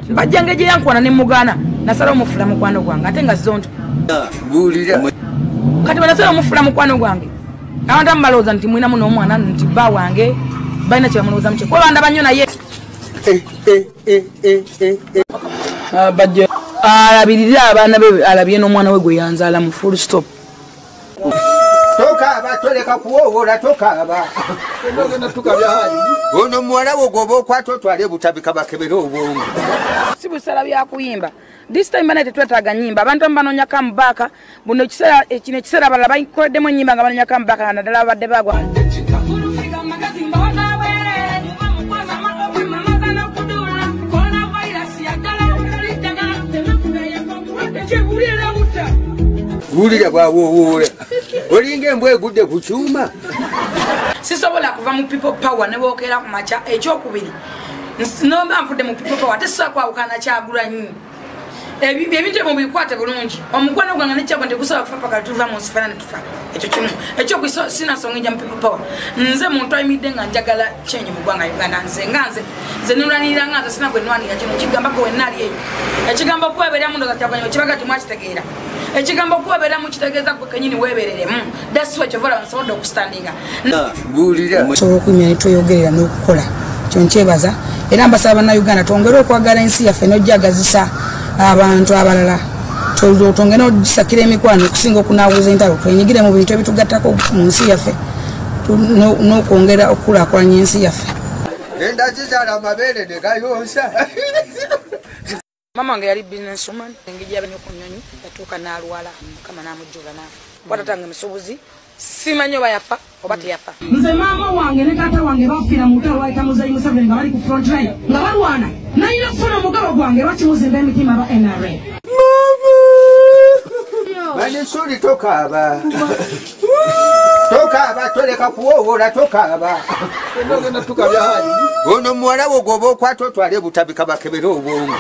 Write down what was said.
Bajjange gye yankwana ne mugaana nasala omufula mukwano gwange ate nga zonto. Kati banasala omufula mukwano gwange. Abantu abalowooza nti mwina muno omwana nti bba wange balina kye bamulowooza mu kye. Kuba bandaba nnyo naye. Bajja alabirira abaana be alabye n'omwana we gwe yanzaala mu full stop. Tokaaba toleka kuwowola tokaaba. Ono muwala wo gwoba okwata otwale butabika bakebere obwongo. Si busala bya kuyimba. This time bana tetwetaaga nnyimba. Abantu abamu banoonya comeback. Buno ekiseera kino ekiseera abalala bakoleddemu ennyimba nga banoonya comeback naddala abadde bagwa. Wulira bw'awoowoola. Olinga embwa egudde ku kyuma. Sisobola kuva mu people power ne bookera ku makya. Ekyokubiri nomba nvudde mu people power tesobola kwawukana Kyagulanyi. Ebintu ebyo mubikwate bulungi. Omukwano gwange ne Kyagulanyi tegusobola kufa paka tuva mu nsi ffenna ne tufa. Ekyo kimu. Ekyokubiri sina nsonga ejja mu people power. Nze muntu ayimiridde nga njagala change mu ggwanga Uganda. Nze nga nze nze nulwanirira nga nze sina gwe nnwanirira. Kino kigamba gwe wenna ali eyo. Ekigambo okwebeeramu ndowooza Kyagulanyi kibaga temwakitegeera. Ekigambo okwebeeramu kitegeeza gwe kennyini weebereremu. That's why kyova olaba nsobodde okustandinga. Osobola okunywa ne tweyogerera n'okukola. Kyo nkyebaza era mbasaba bannayuganda twongere okwagala ensi yaffe n'ojjagazisa abantu abalala. Twongere n'ogisakira emikwano okusinga okunaabuuza entalo. Twenyigire mu bintu ebitugattako mu nsi yaffe n'okwongera okukulaakulanya ensi yaffe. Enda zizaala amabeere ne gayonsa. Mama wange yali businesswoman, engeri gy'abanyo ku nnyonyi yatuuka n'alwala Mukama n'amujjuza n'afa. Kuba taata wange musuubuzi, simanyi oba yafa oba teyafa. Nze maama wange ne taata wange bafiira mu lutalo lwayita Muzeeyi Museveni nga bali ku front line nga balwana. Nalina okufuna omugabo gwange lwaki muzimba emitima aba NRA? Manisuli tokaaba. Tokaaba toleka kuwowola tokaaba. Ono muwala wo gwoba okwata otwale butabika bakebere obwongo.